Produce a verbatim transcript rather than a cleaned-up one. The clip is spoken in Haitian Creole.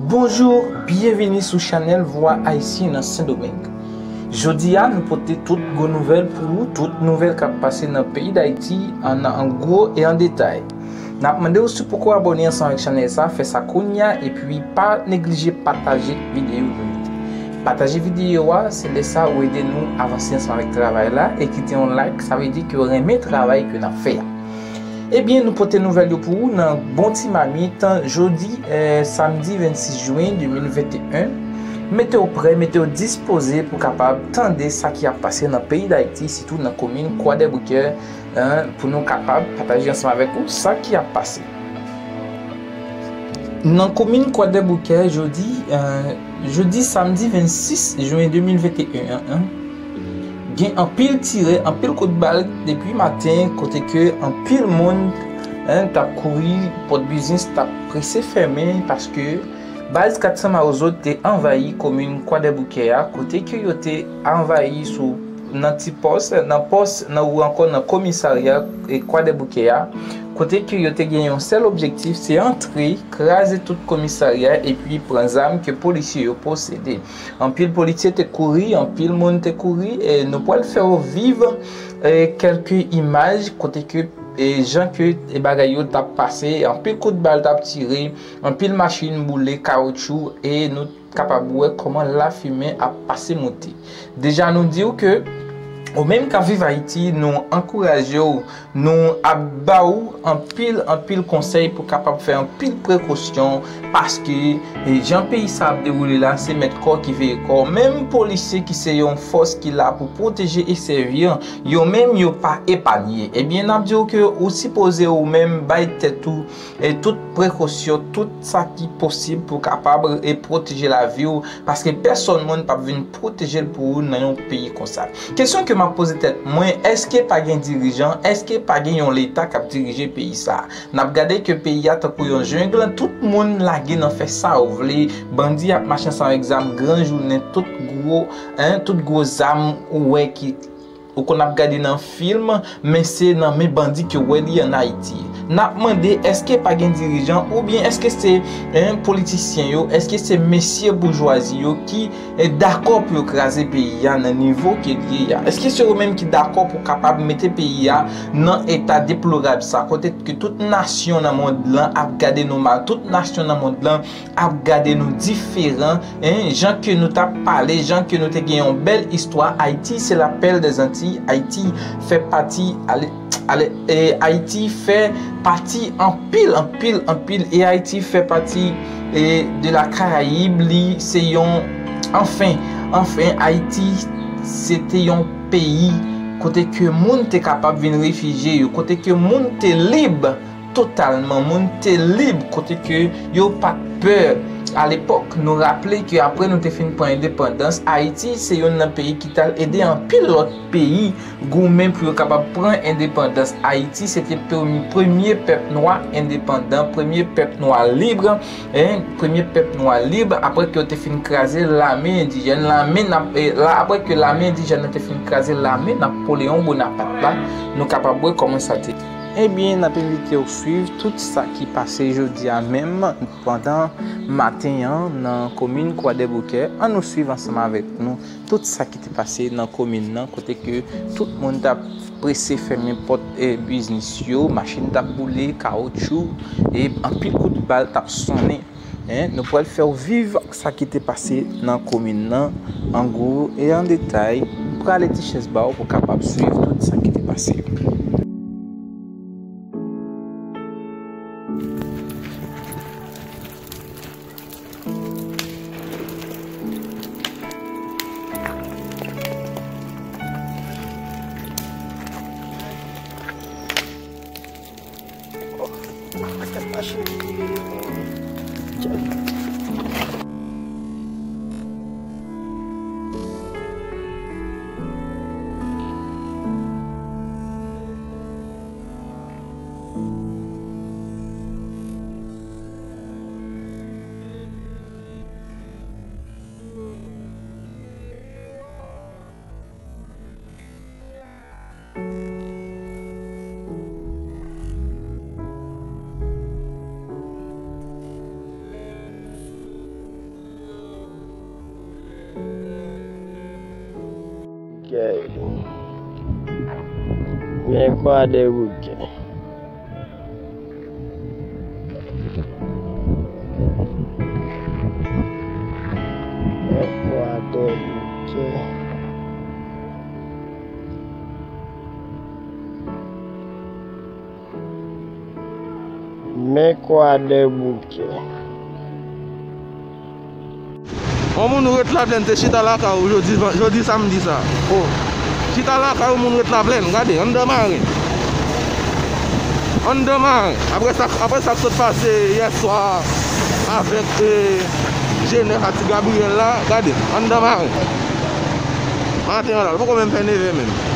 Bonjou, byenvini sou chanèl Vwa Ayisyen nan Sendomeng. Jodi a, nou pote tout gwo nouvèl pou ou, tout nouvèl k ap pase nan peyi Dayiti, an, an gwo e an detay. N ap mande w si w poko abòne ansanm avèk chanèl sa, fè sa kounye a, epi pa neglije pataje videyo nou yo. Pataje videyo a, se lè sa ou ede nou avanse ansanm avèk travay la, e kite yon like, sa vle di ke w renmen travay ke n ap fè a. Ebyen, nou pote nouvèl yo pou ou nan bon ti mamit, jodi, eh, samdi vennsis jen de mil venteyen. Mete w prè, mete w dispoze pou kapab tande sa ki ap pase nan peyi Dayiti, sitou nan komin Kwadèboukè, eh, pou nou kapab pataje ansanm avèk ou sa ki ap pase. Nan komin Kwadèboukè, jodi, eh, jodi samdi vennsis jen de mil venteyen an, gen anpil tirè, anpil kout bal depi maten, kote ke anpil moun, en, t ap kouri, pòt biznis t ap prese fèmen, paske baz kat san Mawozo te anvayi komin Kwadèboukè a, kote ke yo te anvayi sou, nan ti pòs, nan pòs, nan, ou ankò nan komisarya, e, Kwadèboukè a, kote ke yo te gen yon sèl objektif, se antre, kraze tout komisarya, epi pran zam ke polisye yo posede. Anpil polisye te kouri, anpil moun te kouri, e nou pral fè w viv, e, kèlke imaj kote ke, e, jan ke, e, bagay yo t ap pase, anpil kout bal t ap tire, anpil machin boule, kawotchou, e nou kapab wè kòman lafimen ap pase moute. Deja nou di w ke ou menm k ap viv Ayiti, nou ankouraje w, nou ap ba w anpil, anpil konsèy pou kapab fè anpil prekosyon, paske, e, jan peyi sa ap dewoule la, se mèt kò ki veye kò. Menm polisye ki se yon fòs ki la pou pwoteje e sèvi, yo menm yo pa epanye. Ebyen, n ap di w ke ou sipoze ou menm bay tèt ou e tout prekosyon, tout sa ki posib pou kapab e pwoteje lavi w, paske pèsonn moun p ap vin pwoteje l pou ou nan yon peyi konsa. Kesyon ke m ap poze tèt mwen, èske pa gen dirijan, èske pa gen yon leta k ap dirije peyi sa a? N ap gade ke peyi a tankou yon jeng, tout moun lage nan fè sa yo vle, bandi ap mache ansanm avèk zam gran jounen, tout gwo, en, tout gwo zam ou wè ki ou konn ap gade nan fim, men se nan men bandi ke w wè li ann Ayiti. N ap mande, èske pa gen dirijan, oubyen èske se, en, politisyen yo, èske se mesye boujwazi yo ki, e, dakò pou yo kraze peyi a nan nivo ke li ye a? Èske se yo menm ki dakò pou kapab mete peyi a nan eta deplorab sa, kote ke tout nasyon nan mond lan ap gade nou mal, tout nasyon nan mond lan ap gade nou diferan, en, jan ke nou t ap pale, jan ke nou te gen yon bèl istwa. Ayiti, se la perle des Antilles. Ayiti fè pati, ale, ale, e, Ayiti fè pati anpil, anpil, anpil. E Ayiti fè pati, e, de la Karayib. Li se yon, anfen, anfen, Ayiti, se te yon peyi kote ke moun te kapab vin refijye yo, kote ke moun te lib totalman, moun te lib, kote ke yo pa t pè. Alepòk, nou raple ke apre nou te fin pran endepandans, Ayiti se youn nan peyi ki t al ede anpil lòt peyi goumen pou yo kapab pran endepandans. Ayiti se te premye, premye pèp nwa endepandan, premye pèp nwa lib, en, premye pèp nwa lib, apre ke yo te fin kraze lame endijèn, lame Nap-, e, la, apre ke lame endijèn nan te fin kraze lame Napoleon Bonaparte la, nou kapab wè kòman sa te. Ebyen, n ap envite w swiv tout sa ki pase jodi a menm pandan maten an nan komin Kwadèboukè. Ann nou swiv ansanm avèk nou tout sa ki te pase nan komin nan, kote ke tout moun t ap prese fèmen pòt, e, biznis yo, machin t ap boule, kawotchou, e anpil kout bal t ap sonnen. En, nou pral fè w viv sa ki te pase nan komin nan, an gwo e an detay. M prale ti chèz ba w pou kapab swiv tout sa ki te pase. Men Kwadèboukè. Men Kwadèboukè. Men Kwadèboukè. Yon moun ou ret Laplèn te chita lakay ou jodi, jodi samdi sa. Oh. Chita lakay ou moun ret Laplèn, gade, anndan maren. Anndan maren. Apre sa, apre sa k sot pase yè swa avèk, eh, Jenèf a Ti Gabriyèl la, gade, anndan maren. Maten an la, l poko menm fè nevè menm.